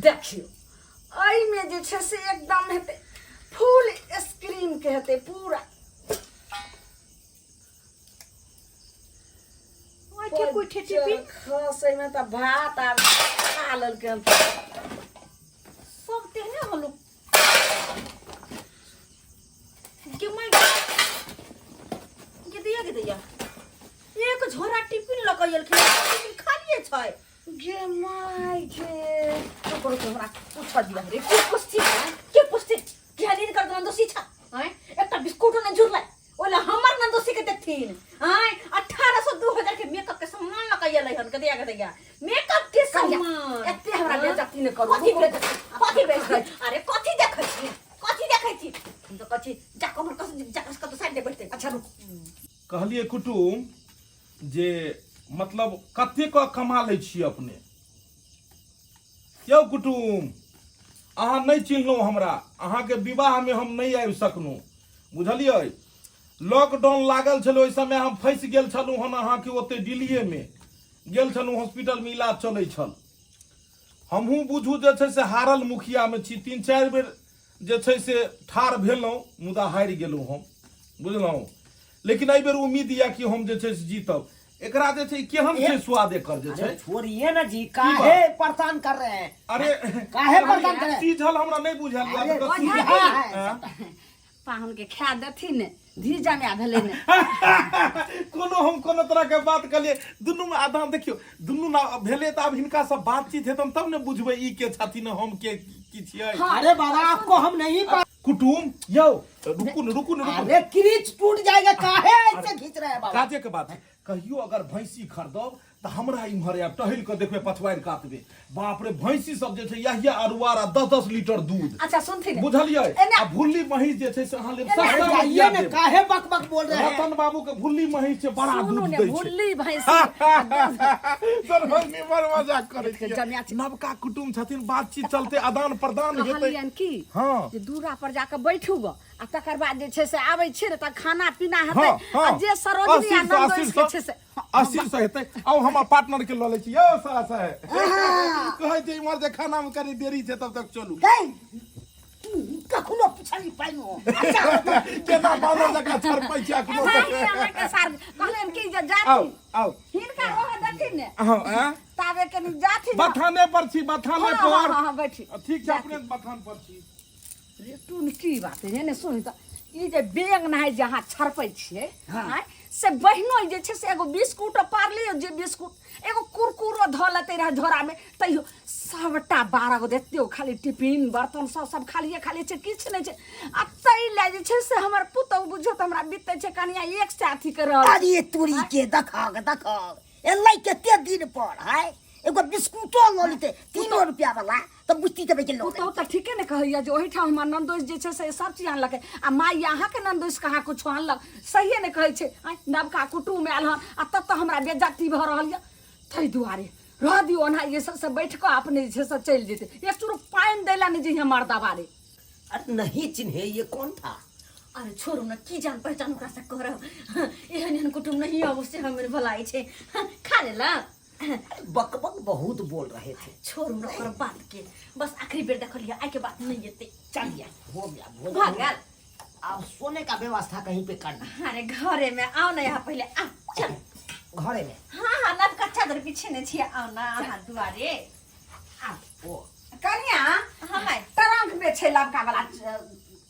[SPEAKER 3] देखियौ, एहिमे जे छै से एकदम हेतै फुल स्क्रीन के हेतै पूरा।
[SPEAKER 2] ओइठे कुइठे टिफिन
[SPEAKER 3] खसैमे तऽ भात आर खा लेलकै हन।
[SPEAKER 2] सब तेहने हल्लुक गे my गे। दैया गे दैया, एक झोरा टिफिन लऽ कऽ एलखिन, टिफिन खालिए छै।
[SPEAKER 3] गे my गे, रुको रुको, हमरा पूछऽ दिअ
[SPEAKER 2] रे। के पुछती, के पुछती? केहन हिनकर नंदोसी छ? आँय, एकटा बिस्कुटो नहि जुड़लै, ओला हमर नंदोसी के देखथिन। आँय, 1800 2000 के मेकअप के सामान लऽ कऽ एलै हन। कदैया कदैया मेकअप के सामान।
[SPEAKER 3] एते हमरा बेइज्जती नहि करू।
[SPEAKER 2] कथी बेइज्जती, कथी बेइज्जती? अरे कथी देखै छी, कथी देखै छी? हम तऽ कहै छी जा कमर कस, जा कस कतौ साइड बैठते।
[SPEAKER 3] अच्छा रुक।
[SPEAKER 6] कहलियै कुटुम जे मतलब कते कऽ कमा लै छी अपने? यौ कुटुम, अहाँ नहि चिन्हलहुँ हमरा। अहाँके विवाहमे हम नहि आबि सकलहुँ, बुझलियै? लॉकडाउन लागल छलै ओहि समय, हम फँसि गेल छलहुँ हन अहाँके ओते दिल्लीएमे गेल छलहुँ, हॉस्पिटलमे इलाज चलै छल। हमहूँ बुझू जे छै से हारल मुखियामे छी। 3-4 बेर जे छै से ठाढ़ भेलहुँ, मुदा हारि गेलहुँ हम, बुझलहुँ? लेकिन एहि बेर उम्मीद यऽ कि हम जे छै से जीतब। एकरा जे छै केहन छै स्वाद एकर जे छै?
[SPEAKER 5] अरे छोड़िए ना जी, काहे परेशान कर रहे हैं?
[SPEAKER 6] अरे
[SPEAKER 5] काहे परेशान कर रहे हैं?
[SPEAKER 6] सीझल हमरा नहि बुझल यऽ,
[SPEAKER 5] अरे
[SPEAKER 6] तऽ
[SPEAKER 5] सीझा
[SPEAKER 6] सीझल
[SPEAKER 5] है।
[SPEAKER 6] आँ?
[SPEAKER 3] पाहुन के खा देथिन ने, धी जमा भेलै ने।
[SPEAKER 6] कोनो हम कोनो तरह के बात कहलियै दुनू में आधा देखियौ दुनू ना भेलै तऽ आब हिनका सब बातचीत हेतन तब ने बुझबै ई के छथिन, हम के की छियै।
[SPEAKER 5] अरे बाबा, आपको हम नहीं
[SPEAKER 6] कुटुम यौ, रुकू ने, रुकू ने, रुकू ने।
[SPEAKER 5] अरे क्रीच टूट जाएगा, काहे ऐसे खींच रहे हैं बाबा?
[SPEAKER 6] काजे के बात है। कहियो अगर भैंसी खरीदब तऽ हमरा इम्हर आयब, टहल कऽ देखबै पछुआरि कातबे। बाप रे, भैंसी सब जे छै यह यह अरुआर आ 10-10 लीटर दूध।
[SPEAKER 3] अच्छा सुनथिन।
[SPEAKER 6] बुझलियै?
[SPEAKER 3] एना-
[SPEAKER 6] आ भुल्ली महींस जे छै से अहाँ लेब
[SPEAKER 3] एना-
[SPEAKER 6] सस्ता
[SPEAKER 5] अरे
[SPEAKER 6] मे
[SPEAKER 5] जाइए
[SPEAKER 6] दिया
[SPEAKER 5] ने,
[SPEAKER 6] देब।
[SPEAKER 5] काहे बक बक बोल रहे हैं?
[SPEAKER 6] रतन बाबू के भुल्ली महींस छै, बड़ा
[SPEAKER 3] सुनू
[SPEAKER 6] दूध
[SPEAKER 3] ने
[SPEAKER 6] दै छै।
[SPEAKER 3] भुल्ली भैंसी
[SPEAKER 6] सर, बड़ मजाक करै छियै।
[SPEAKER 3] जमिया छै।
[SPEAKER 6] नवका कुटुम छथिन, बातचीत चलते, आदान प्रदान हेतै।
[SPEAKER 3] कहलियनि की
[SPEAKER 6] हाँ।
[SPEAKER 3] जे दूरा पर जाके बैठू ग, आ तकर बाद जे छै से आबै छियै ने तऽ खाना पीना हेतै।
[SPEAKER 6] हाँ, हाँ।
[SPEAKER 3] आ जे सरोजनी आ
[SPEAKER 6] अस्सी सए,
[SPEAKER 3] नन्दोस
[SPEAKER 6] अस्सी
[SPEAKER 3] के
[SPEAKER 6] सए,
[SPEAKER 3] छै से
[SPEAKER 6] 80 सए हेतै। आउ, हम पार्टनर के लऽ लै छी। यौ सारा साहेब, कहै छै इम्हर जे खाना मे कनि देरी छै, तब तक चलू।
[SPEAKER 1] गै, तू कखनो पुछली पाइनो? अच्छा।
[SPEAKER 6] केना बानर जकाँ छड़पै छै अखनो।
[SPEAKER 3] एनाही अहाँके सार कहलियनि की जे
[SPEAKER 6] आउ
[SPEAKER 3] जाथिन,
[SPEAKER 6] आउ।
[SPEAKER 3] हिनका रहऽ देथिन ने।
[SPEAKER 6] हाँ, आँ?
[SPEAKER 3] ताबे कनि जाथिन ने।
[SPEAKER 6] बथाने पर छी, बथाने
[SPEAKER 3] हाँ,
[SPEAKER 6] पर।
[SPEAKER 3] हाँ, हाँ, हाँ, बैठी।
[SPEAKER 6] ठीक छै, अपने बथान पर छी।
[SPEAKER 3] रे टून, की बात है ने? सुन तऽ, ई जे बेंग नहाय जे अहाँ छड़पै छियै आँय, से बहिनो जे छै से एगो बिस्कुट पारली, जे बिस्कुट एगो कुरकुरो धऽ लेतै रहए झोरामे तैयो सबटा 12 गो एतेक खाली टिफिन बर्तन सब सब खालिए खाली छै, किछु नहि छै। आ ताहि लए जे छै से हमर पुतहु बुझियौ तऽ हमरा बीतै छै कनिया एक से अथी कर रहल छै।
[SPEAKER 1] अरे तोरी के, देखक देखक, एलै कते दिन पर है, एगो बिस्कुटो लऽ लेते 3 रुपया वाला तऽ बुझती देबै के लऽ।
[SPEAKER 3] पुतहु तऽ ठीके ने कहैया जे ओहिठाम हमर ननदोसि जे छै से सब चीज आनलकै आ माय अहाँके ननदोसि कहाँ कुछो आनलक। सहिए ने कहै छै। आँय, नवका कुटुम आयल हन आ तब तऽ हमरा बेज्जती भऽ रहल यऽ, ताहि दुआरे रह दियौ ओना। ये सब से बैठ कऽ अपने जे छै से चलि जेतै, एक चूर पानि दै लए नहि जइहे मर्दबा रे।
[SPEAKER 5] अरे नहीं चिन्हे, ये कौन था?
[SPEAKER 2] अरे छोड़ू ने, की जान पहचान ओकरा से करब? एहन एहन कुटुम नहीं अबो से हमर भलाई छै। खा लेला।
[SPEAKER 5] बक बक बहुत बोल रहे थे।
[SPEAKER 2] छोड़ू ना ओकर बात के, बस आखिरी बेर देखलियै, आइ के बात नहीं एतै।
[SPEAKER 5] चलिए, हो गया भोजन।
[SPEAKER 2] भऽ गेल।
[SPEAKER 5] अब सोने का व्यवस्था कहीं पे करना।
[SPEAKER 2] अरे घरे में आओ ना, यहाँ पहले आ चल।
[SPEAKER 5] घरे में?
[SPEAKER 2] हाँ हाँ, नवका चादर बिछेने छियै, आओ ना अहाँ दुआरे।
[SPEAKER 5] आ ओ
[SPEAKER 3] कनिया।
[SPEAKER 2] हाँ माय।
[SPEAKER 3] ट्रंक में छै लबका वाला,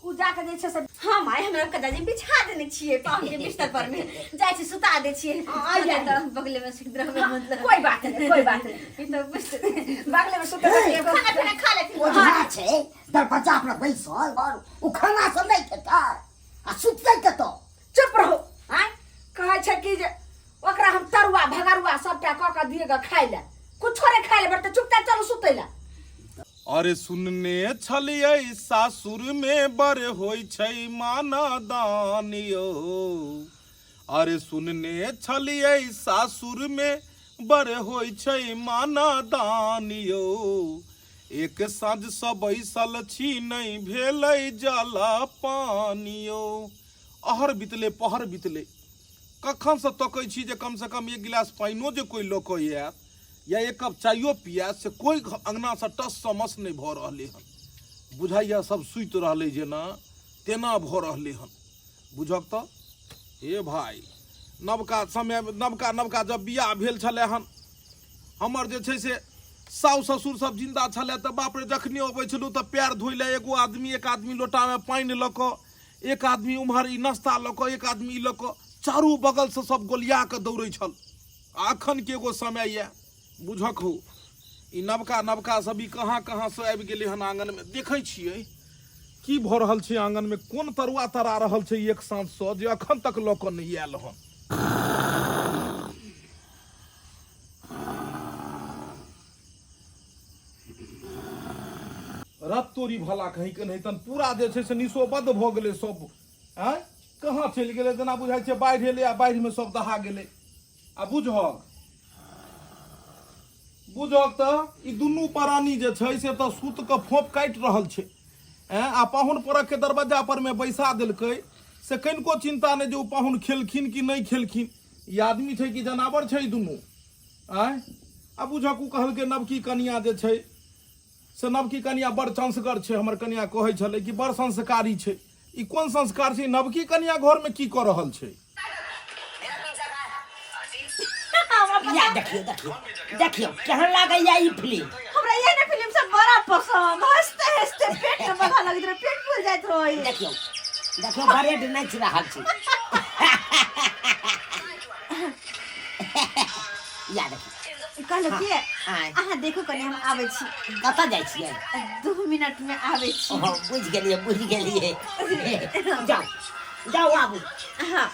[SPEAKER 3] उ जाके जे छै से।
[SPEAKER 2] हाँ माय, हमरा कदा जी बिछा देने छियै पाहुन के बिस्तर पर में, जाइ छी सुता दै छियै।
[SPEAKER 3] आ जाए।
[SPEAKER 2] तऽ बगले में सुति रहबै मतलब।
[SPEAKER 3] कोई बात नहीं, कोई बात नहीं।
[SPEAKER 2] ई तऽ बुझते
[SPEAKER 3] बगले में सुते रहबै एगो।
[SPEAKER 2] खाना पीना खा लेथिन।
[SPEAKER 1] ओझा छै दरवाजा पर बैसल, और ओ खाना सब नहि खेतै आ सुततै कतऽ?
[SPEAKER 3] चुप रहो। आँय, कहै छै कि जे ओकरा हम तरुआ भगरुआ सबटा कऽ कऽ दिए ग खाइ लए, कुछो नहि खाइ लए बरतै। चुपचाप चलू सुतै लए।
[SPEAKER 6] अरे सुनने छलियै सासुर में बड़ होइ छै माना दान यौ। अरे सुनने छलियै सासुर में बड़ होइ छै माना दान यौ। एक साँझ सँ बैसल छी, नहि भेलै जल पान यौ। अहर बितले पहर बितले, कखनसँ तकै छी जे कमसँ कम एक गिलास पानिओ जे कोइ लऽ कऽ आयत या एक कप चाइयो पियात, से कोइ अङ्गनासँ टससँ मस नहि भऽ रहलै हन। बुझाइए सब सुति रहलै जेना तेना भऽ रहलै हन। बुझक तऽ हे भाय, नवका समय, नवका नवका जब बियाह भेल छलै हन हमर, जे छै से साउ ससुर सब जिन्दा छलै, तऽ बाप रे, जखने अबै छलहुँ तऽ पैर धोइ लए एगो आदमी, एक आदमी लोटामे पानि लऽ कऽ, एक आदमी उम्हर ई नाश्ता लऽ कऽ, एक आदमी ई लऽ कऽ, चारू बगलसँ सब गोलिया कऽ दौड़ै छल। आ अखन के एगो समय यऽ, बुझक हो, ई नवका नवका सब ई कहाँ कहाँसँ आबि गेलै हन आङ्गनमे। देखै छियै की भऽ रहल छै आङ्गनमे, कोन तरुआ तरा रहल छै एक साँझसँ जे अखन तक लऽ कऽ नहि आयल हन। रत तोरी भला कहीं के नहीं तन पूरा जे छै से निशोबद्ध भऽ गेलै सब। आँय, कहाँ चलि गेलै? जेना बुझाइ छै बाढ़ि एलै आ बाढ़िमे सब दहा गेलै। आ बुझहक बुझहक तऽ ई दुनू प्राणी जे छै से तऽ सुत कऽ फोप काटि रहल छै। ऐं, आ पाहुन परख के दरवाजा पर मे बैसा देलकै, से कनिको चिंता नहि जे ओ पाहुन खेलखिन कि नहि खेलखिन। ई आदमी छै कि जनावर छै ई दुनू? आँय, आ बुझक ओ कहलकै नवकी कनिया जे छै से नवकी कनिया बड़ चंसगर छै। हमर कनिया कहै छलै कि बड़ संस्कारी छै। ई कोन संस्कार छै? नवकी कनिया घरमे की कऽ रहल छै?
[SPEAKER 5] या देखियो देखियो देखियो, केहन लागैया ई फिल्म?
[SPEAKER 2] हमरा ये ने फिल्म सब बड़ा पसंद। हंसते हंसते पेट में बगा लगैत रहे, पेट फूल जाइत रहे।
[SPEAKER 5] देखियो देखियो, बरेड नाचि रहल छै। या देखियो।
[SPEAKER 2] कहलहुँ कि
[SPEAKER 5] आँय।
[SPEAKER 2] अहाँ देखू कनि, हम आबै छी।
[SPEAKER 5] कतऽ जाइ छियै?
[SPEAKER 2] 2 मिनट में आबै छी।
[SPEAKER 5] ओहो, बुझि गेलियै, बुझि गेलियै। जाउ जाउ, आबू।
[SPEAKER 2] हाँ।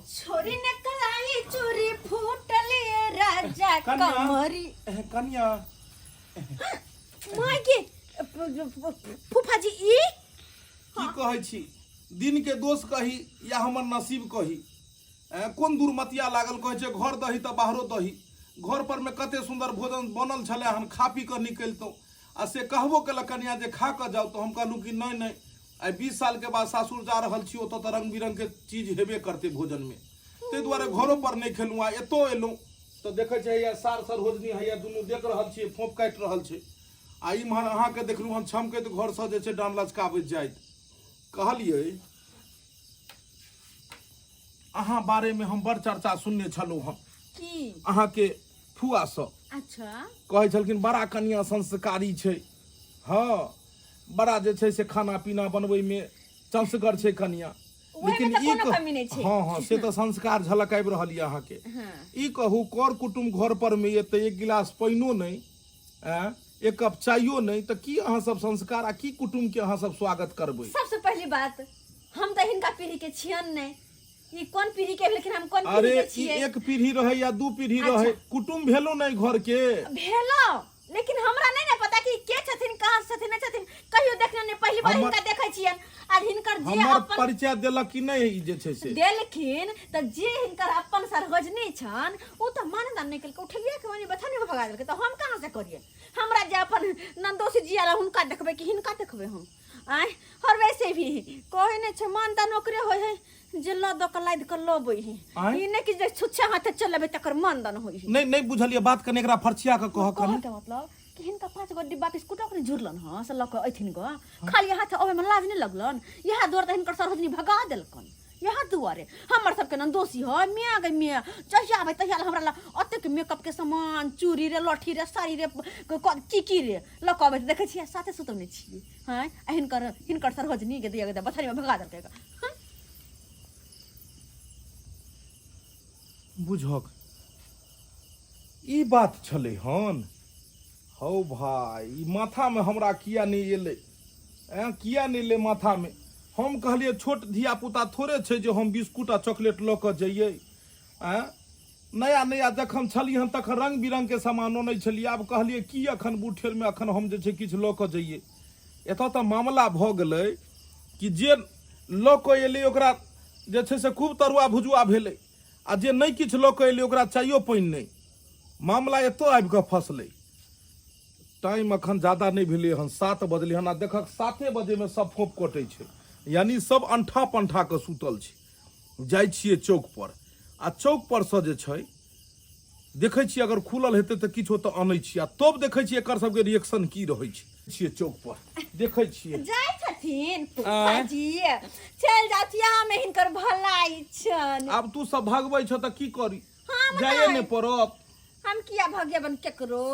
[SPEAKER 2] छोरी ने कलाई चूरी फूटल राजा
[SPEAKER 6] कन्या।
[SPEAKER 2] कमरी।
[SPEAKER 6] कनिया।
[SPEAKER 2] माय के, फूफा जी, ई
[SPEAKER 6] की कहै छी, दिन के दोष कही या हमर नसीब कही, कोन दुर्मतिया लागल। कहै छै घर दही तऽ बाहरो दही। घर पर में कते सुंदर भोजन बनल छलै हन, खा पी कऽ निकलितहुँ। आ से कहबो केलक कनिया जे खा कऽ जाउ, तऽ हम कहलहुँ कि नहि नहि, आइ 20 साल के बाद सासुर जा रहल छी, ओतऽ तऽ रंग बिरंग के चीज हेबे करतै भोजन में, ताहि दुआरे घरो पर नहि खेलहुँ। आ एतौ एलहुँ तऽ देखै छै हैया सार सरहोजनी हैया दुनू देख रहल छियै, फोंफ काटि रहल छै। आ इम्हर अहाँके देखलहुँ हन छमकैत घरसँ जे छै डान लचकाबैत जाइत। कहलियै, अहाँ बारेमे हम बड़ चर्चा सुनने छलहुँ हन।
[SPEAKER 2] की?
[SPEAKER 6] अहाँके फुआसँ।
[SPEAKER 2] अच्छा।
[SPEAKER 6] कहै छलखिन बड़ा कनिया संस्कारी छै, हँ, बड़ा जे छै से खाना पीना बनबैमे चंसगर छै कनिया।
[SPEAKER 2] ओहिमे तऽ कोनो कमी नहि छै।
[SPEAKER 6] हँ हँ, से तऽ संस्कार झलक आबि रहल यऽ अहाँके। ई कहू, कर कुटुम घर पर मे एतै, एक गिलास पानिओ नहि, आँय, एक कप चाइयो नहि, तऽ की अहाँ सब संस्कार आ की कुटुम के अहाँ सब स्वागत करबै?
[SPEAKER 2] सबसे पहली बात, हम तऽ हिनका पीढ़ी के छियन नहि। ई कोन पीढ़ी के भेलखिन, हम कोन पीढ़ी
[SPEAKER 6] अरे
[SPEAKER 2] के
[SPEAKER 6] ई
[SPEAKER 2] छियै?
[SPEAKER 6] एक पीढ़ी रहै या दू पीढ़ी रहै, कुटुम भेलो नहि घर के?
[SPEAKER 2] भेलो, लेकिन हमरा नहीं ना पता कि के छथिन, कहाँ से छथिन, नहीं छथिन, कहियो देखने नहीं, पहली बार हिनका देखै छियन। आ हिनकर जे
[SPEAKER 6] हमर
[SPEAKER 2] अपन
[SPEAKER 6] परिचय देलक कि नहि ई जे छै से?
[SPEAKER 2] देलखिन तऽ जे हिनकर अपन सरगोजनी छन, ओ तऽ मानदान नहि केलकै, उठलिया के ओने बथाने में भगा देलकै, तऽ हम कहाँ से करियै? हमरा जे अपन नंदोसी जी आला, हुनका देखबै कि हिनका देखबै हम? आँय और वैसे भी कहै नहि छै मान दान ओकरे होइ है जे लऽ दऽ कऽ लादि कऽ लबै है
[SPEAKER 6] आँय?
[SPEAKER 2] ई नहि कि जे छुच्छे हाथे चल अबै तकर मान दान होइ है
[SPEAKER 6] नहि नहि बुझलियै बात कने एकरा फरछिया कऽ कहऽ कने
[SPEAKER 2] कहऽ के मतलब कि हिनका 5 गो डिब्बा बिस्कुट ओकरे जुड़लन हँ से लऽ कऽ अयथिन गऽ खाली हाथ अबैमे लाज नहि लगलन इएह दुआरे तऽ हिनकर सरहोजनी भगा देलकन इएह दुआरे हमर सबके ने दोषी है मियाँ गे मियाँ जहिया आबै तहिया हमरा लग ओतेक मेकअप के सामान चूड़ी रे लहठी रे साड़ी रे की की रे लऽ कऽ अबै देखै छियै साथे सुतौने छियै हँ आ हिनकर हिनकर सरहोजनी के दिया गे बछड़ीमे भगा देलकै गऽ। हँ
[SPEAKER 6] बुझक ई बात छलै हन हौ भाय ई माथामे हमरा किया नहि एलै ऐं किया नहि एलै माथामे हम कहलियै छोट धियापुता थोड़े छै जे हम बिस्कुट आ चॉकलेट लऽ कऽ जइयै ऐं नया नया जखन छलियै हन तखन रङ्ग बिरङ्गके सामान अनै छलियै आब कहलियै की एखन बूढ़ेरमे एखन हम जे छै किछु लऽ कऽ जइयै एतऽ तऽ मामला भऽ गेलै कि जे लऽ कऽ एलै ओकरा जे छै से खूब तरुआ भुजुआ भेलै आ जे नहि किछु लऽ कऽ एलै ओकरा चाइयो पानि नहि मामला एतऽ आबि कऽ फँसलै टाइम एखन ज्यादा नहि भेलै हन 7 बजलै हन आ देखक 7 बजेमे सब फोप कटै छै यानि सब अंठा पंठा कऽ सुतल छै जाइ छियै चौकपर आ चौकपरसँ जे छै देखै छियै अगर खुलल हेतै तऽ किछु ओतऽ अनै छियै आ तब देखै छियै एकर सबके रिएक्शन की रहै छै छियै चौक पर देखै छियै
[SPEAKER 2] जाइ छथिन
[SPEAKER 6] आँय?
[SPEAKER 2] फूफाजी चलि जाथि हमे हिनकर भलाई छनि
[SPEAKER 6] आब तू सब भगबै छ तऽ की करी
[SPEAKER 2] हम
[SPEAKER 6] जाइए
[SPEAKER 2] नहि।
[SPEAKER 6] नहि पड़त
[SPEAKER 2] हम किया भगेबन केकरो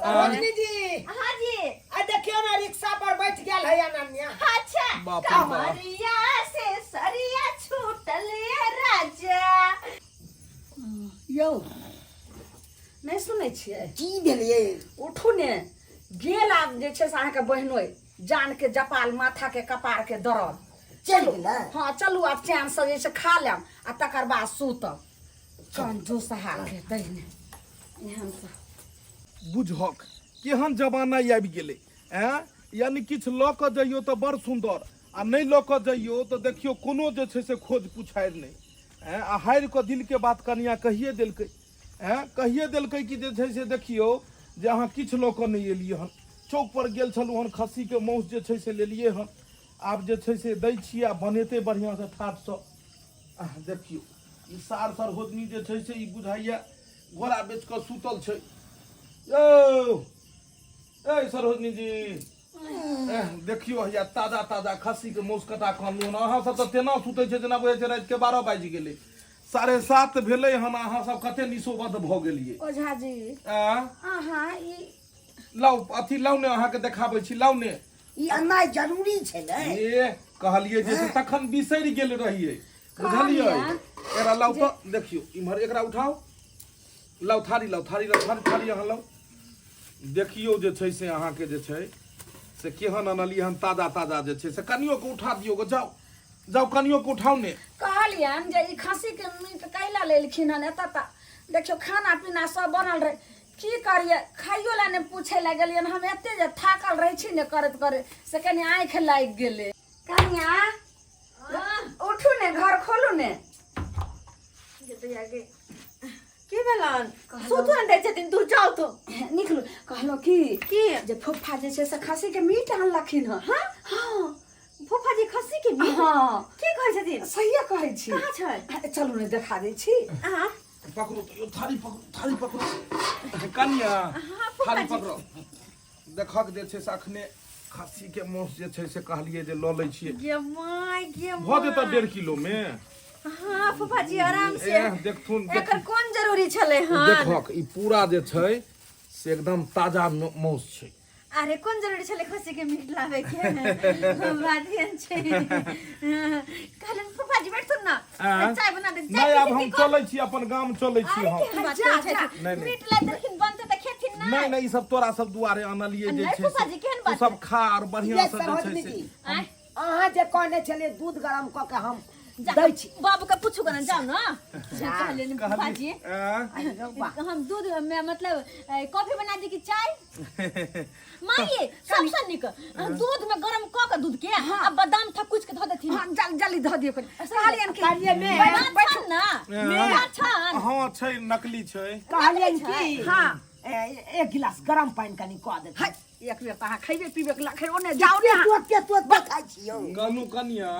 [SPEAKER 5] सरोजनी जी
[SPEAKER 2] हाँ जी
[SPEAKER 5] आ देखियो ना रिक्शा पर बैठ गेल है अनन्या
[SPEAKER 2] अच्छा
[SPEAKER 6] बाप रे बाप।
[SPEAKER 2] कमरिया से सरिया छूटल ये राजा
[SPEAKER 3] यौ नहि सुनै छियै
[SPEAKER 1] की भेलियै
[SPEAKER 3] उठू ने गेल आब जे छै से अहाँके बहिनोइ जानके जपाल माथाके कपारके दरद
[SPEAKER 1] चलि गेलै
[SPEAKER 3] हँ चलू आब चैनसँ जे छै खा लेब आ तकर बाद सुतब कंजूस हाके दहिने एहन से
[SPEAKER 6] बुझहक केहन जमाना आबि गेलै ऐं यानि किछु लऽ कऽ जइयौ तऽ बड़ सुन्दर आ नहि लऽ कऽ जइयौ तऽ देखियौ कोनो जे छै से खोज पुछारि नहि ऐं आ हारि कऽ दिलके बात कनियाँ कहिए देलकै ऐं कहिए देलकै कि जे छै से देखियौ जे अहाँ किछु लऽ कऽ नहि एलियै हन चौकपर गेल छलहुँ हन खस्सीके माँस जे छै से लेलियै हन आब जे छै से दै छियै आ बनेतै बढ़िआँसँ ठाठसँ आह देखियौ ई सार सरहोजनी जे छै से ई बुझाइए घोड़ा बेच कऽ सुतल छै यौ ए सरोजनी जी एह, देखियो हैया ताजा ताजा खस्सी के मौस कटा कऽ अनलहुँ हन अहाँ सब तऽ तेना सुतै छै जेना बुझै छै राति के 12 बाजि गेलै 7:30 भेलै हन अहाँ सब कते निशोबद्ध भऽ गेलियै
[SPEAKER 3] ओझा जी
[SPEAKER 6] आ
[SPEAKER 3] अहाँ ई
[SPEAKER 6] लाउ अथी लाउ ने अहाँके देखाबै छी लाउ ने
[SPEAKER 1] ई अननाइ जरूरी छै ने
[SPEAKER 6] ए कहलियै जे से तखन बिसरि गेल रहियै बुझलियै एकरा लाउ तऽ देखियौ इम्हर एकरा उठाउ लाउ थारी लाउ थारी लाउ थारी थारी अहाँ लाउ देखियौ जे छै से अहाँके जे छै से केहन अनलियै हन ताजा ताजा जे छै से कनियोके उठा दियौ गो जाउ जाउ कनियोके उठाउ ने
[SPEAKER 3] कहलियनि जे ई खस्सीके मीट कैला लेलखिन हन एतऽ तऽ देखियौ खाना पीना सब बनल रहै की करियै खाइयो लए नहि पूछै लए गेलियनि हम एते जे थाकल रहै छी ने करैत करैत से कनि आँखि लागि गेलै कनिया उठू ने घर खोलू ने
[SPEAKER 2] की भेलन सुतू ने दै छथिन तू जाउ तो
[SPEAKER 3] निकलू कहलहुँ की
[SPEAKER 2] की
[SPEAKER 3] जे फुफा जे छै से खस्सीके मीट आनलखिन हँ
[SPEAKER 2] हाँ
[SPEAKER 3] हँ
[SPEAKER 2] फूफा जी खस्सी के मीट
[SPEAKER 3] हँ
[SPEAKER 2] की कहै छथिन
[SPEAKER 3] सहिए कहै छी
[SPEAKER 2] कहाँ छै
[SPEAKER 3] चलू ने देखा दै छी
[SPEAKER 2] अहाँ
[SPEAKER 6] पकड़ू तैयो थारी पकड़ू थारी पकड़ू कनिया थारी पकड़ो देखक जे छै से अखने खस्सी के मांस जे छै से कहलियै जे लऽ लै छियै
[SPEAKER 2] गे my गे
[SPEAKER 6] भऽ जेतऽ
[SPEAKER 2] my.
[SPEAKER 6] 1.5 kilo में
[SPEAKER 2] हाँ फूफा जी आराम से
[SPEAKER 6] एह, देखथुन,
[SPEAKER 2] एकर कोन जरूरी छलै हन
[SPEAKER 6] देखक ई पूरा जे छै से एकदम ताजा मांस छै
[SPEAKER 2] अरे कोन जरूरी छलै खस्सी के मीट लाबे के बात एहन छै कहलन फूफा जी बैठथुन ना
[SPEAKER 6] आँय?
[SPEAKER 2] चाय बना दे
[SPEAKER 6] नहि आब हम चलै छी अपन गाम चलै छी
[SPEAKER 2] अरे
[SPEAKER 6] हम
[SPEAKER 2] केहन बात
[SPEAKER 3] जा,
[SPEAKER 2] करै
[SPEAKER 3] जा।
[SPEAKER 2] छथि
[SPEAKER 6] नहि, नहि।
[SPEAKER 2] मीट ला देलखिन बनतै तऽ खेथिन ना
[SPEAKER 6] नहि नहि ई सब तोरा सब दुआरे अनलियै जे
[SPEAKER 2] नहि
[SPEAKER 6] छै
[SPEAKER 2] फूफा
[SPEAKER 6] से
[SPEAKER 2] जी, केहन
[SPEAKER 6] तू
[SPEAKER 2] बात
[SPEAKER 6] सब खा और बढ़िआँ
[SPEAKER 5] ये
[SPEAKER 6] से जे छै
[SPEAKER 5] सरोजनी
[SPEAKER 6] से
[SPEAKER 5] जी
[SPEAKER 2] आँय?
[SPEAKER 5] अहाँ जे कहने छलियै दूध गरम कऽ के हम
[SPEAKER 2] जा
[SPEAKER 5] दै छी
[SPEAKER 2] बाबू के पूछू कना जाउ ना कहलियनि फूफा जी
[SPEAKER 6] आँय?
[SPEAKER 2] हम दूध में मतलब कॉफी बना दी कि चाय माई सबसे नीक दूध में गरम क के दूध के आ बादाम थकुच के धऽ देथिन
[SPEAKER 3] हाँ जल जल्दी धऽ दियौ कनि कहलियनि कि
[SPEAKER 5] कहलियै मे
[SPEAKER 2] बादाम छन ना बादाम छन
[SPEAKER 6] हँ छै नकली छै
[SPEAKER 5] कहलियनि कि
[SPEAKER 3] हाँ
[SPEAKER 5] एक गिलास गरम पानि कनि कऽ देथिन
[SPEAKER 3] एक बेर तऽ अहाँ खैबे पीबे के लखै ओने जाउ ने अहाँ।
[SPEAKER 1] तुरते तुरते खाइ छियौ
[SPEAKER 6] कहलू कनिया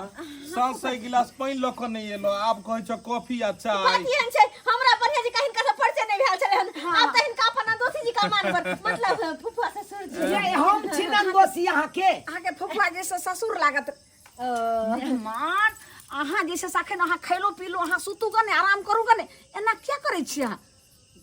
[SPEAKER 6] साँझ से एक गिलास पानि लऽ कऽ नहि एलो आब कहै छ कॉफी आ चाय
[SPEAKER 2] बात एहन छै हमरा बढ़िया जी का हिनका से परिचय नहि भेल छलै हन आब तऽ हिनका अपन नन्दोसी जी का मानब मतलब फुफुआ ससुर जी
[SPEAKER 5] ये हम छी नन्दोसी अहाँके
[SPEAKER 3] अहाँके फुफुआ जी से ससुर लागत मेहमान अहाँ जे छै से अखन अहाँ खैलो पीलो अहाँ सुतू गने आराम करू गने एना किया करै छी अहाँ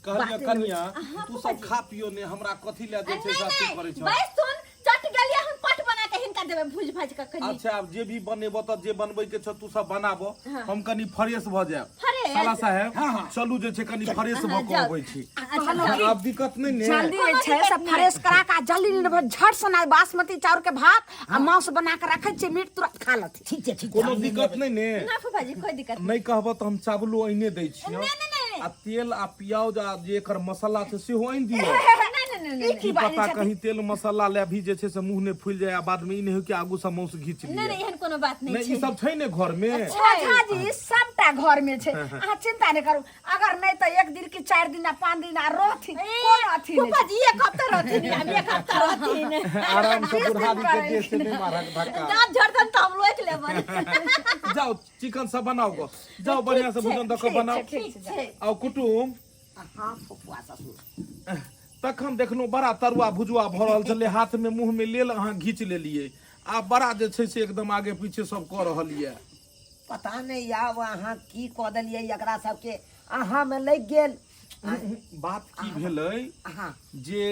[SPEAKER 6] कहलियै कनिया तू सब खा पियो ने हमरा कथी लए जे छै
[SPEAKER 2] नहीं
[SPEAKER 6] से अथी
[SPEAKER 2] नहीं
[SPEAKER 6] करै छह
[SPEAKER 2] बस सुन चट गेलियै हम पट बना के हिनका देबै भूज भाज के कनी
[SPEAKER 6] अच्छा आब जे भी बनेबो तऽ जे बनबै के छौ तू सब बनाबो हम कनी फ्रेश भऽ जायब
[SPEAKER 2] फ्रेश?
[SPEAKER 6] साला साहेब चलू जे छै कनी फ्रेश भऽ कऽ
[SPEAKER 2] जाउ।
[SPEAKER 6] अबै छी
[SPEAKER 2] अच्छा जाउ।
[SPEAKER 6] आब दिक्कत नहि ने
[SPEAKER 3] जल्दी जे छै से फ्रेश करा के आ जल्दी ने झट सना बासमती चाउर के भात आ मांस बना के रखै छियै मीट तुरंत खा लथि
[SPEAKER 1] ठीक छै ठीक छै
[SPEAKER 6] कोनो दिक्कत नहि ने
[SPEAKER 2] ना फूफा जी कोई दिक्कत
[SPEAKER 6] नहि कहबो तऽ हम चावलो आइने दै छियौ
[SPEAKER 2] नहीं नहीं नहीं
[SPEAKER 6] आ तेल आ प्याज आ जे एकर मसाला छै सेहो आनि दियौ
[SPEAKER 2] नहीं नहीं नहीं
[SPEAKER 3] ई की
[SPEAKER 6] की
[SPEAKER 3] बाजै
[SPEAKER 6] पता
[SPEAKER 3] छथिन
[SPEAKER 6] कहीं तेल मसाला ले भी जे छै से मुंह नहि फूलि जाय आ बाद में ई नहि हो कि आगू से माउस घीच
[SPEAKER 2] नहीं
[SPEAKER 6] लिये
[SPEAKER 2] नहीं एहन कोनो बात नहीं
[SPEAKER 6] नहि ई
[SPEAKER 2] छै
[SPEAKER 6] सब छै ने घर में
[SPEAKER 3] ओझा जी सबटा घर में छै अहाँ चिंता नहि करू अगर नहि तऽ एक दिन की 4 दिन आ 5 दिन आ रहथिन कोनो अथी नहि
[SPEAKER 2] फूफा जी एक हफ्ता रहथिन हम एक हफ्ता रहथिन
[SPEAKER 6] आराम से बुढ़ारी के देह से नहि मारक धक्का
[SPEAKER 2] दाँत झड़तन तऽ हम लोकि लेबन
[SPEAKER 6] जाओ चिकन सब बनाओ गो जाओ बढ़िया से भोजन दऽ कऽ बनाओ
[SPEAKER 2] ठीक छै
[SPEAKER 6] आओ कुटुम
[SPEAKER 1] हाँ फुफुआ ससुर
[SPEAKER 6] तखन देखलहुँ बड़ा तरुआ भुजुआ भऽ रहल छलै हाथमे मुँहमे लेल अहाँ घीच लेलियै आ बड़ा जे छै से एकदम आगे पीछे सब कऽ रहल यऽ
[SPEAKER 5] पता नहि आब अहाँ की कऽ देलियै एकरा सबके अहाँमे लागि गेल
[SPEAKER 6] बात की भेलै
[SPEAKER 5] अहाँ
[SPEAKER 6] जे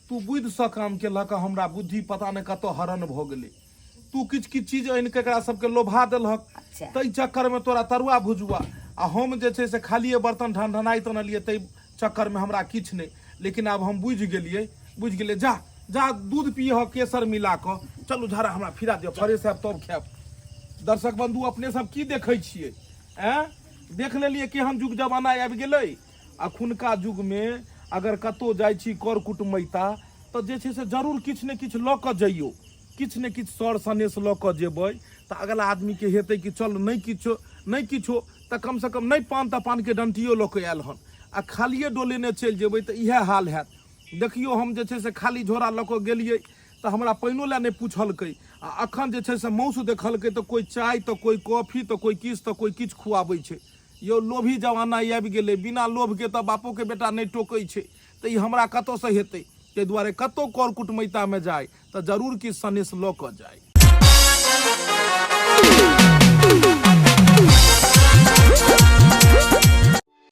[SPEAKER 6] तू बुद्धिसँ काम केलक हमरा बुद्धि पता नहि कतऽ हरण भऽ गेलै तू किछु किछु चीज आनि कऽ एकरा सबके लोभा देलहक
[SPEAKER 5] अच्छा।
[SPEAKER 6] ताहि चक्करमे तोरा तरुआ भुजुआ आ हम जे छै से खालिए बर्तन ढनढनाइत अनलियै ताहि चक्करमे हमरा किछु नहि लेकिन आब हम बुझि गेलियै बुझि गेलियै जा जा दूध पीह केसर मिला कऽ चलू झाड़ा हमरा फिरा दिअ फ्रेश हैब तब खायब दर्शक बंधु अपने सब की देखै छियै आँय देख लेलियै केहन युग जमाना आबि गेलै अखुनका युगमे अगर कतहु जाइ छी कर कुटुमैता तऽ जे छै से जरूर किछु ने किछु लऽ कऽ जइयौ किछु ने किछु सर सनेस लऽ कऽ जेबै तऽ अगला आदमीके हेतै कि चल नहि किछु नहि किछो तऽ कमसँ कम नहि पान तऽ पानके डंटियो लऽ कऽ आयल हन आ खालिए डोलेने चलि जेबै तऽ इएह हाल हैत देखियौ हम जे छै से खाली झोरा लऽ कऽ गेलियै तऽ हमरा पानिओ लए नहि पुछलकै आ अखन जे छै से मासु देखलकै तऽ कोइ चाय तऽ कोइ कॉफी तऽ कोइ किछु तऽ कोइ किछु खुआबै छै यौ लोभी जमाना आबि गेलै बिना लोभके तऽ बापोके बेटा नहि टोकै छै तऽ ई हमरा कतऽसँ हेतै ताहि दुआरे कतहु कर कुटमैतामे जाइ तऽ जरूर किछु सनेस लऽ कऽ जाइ।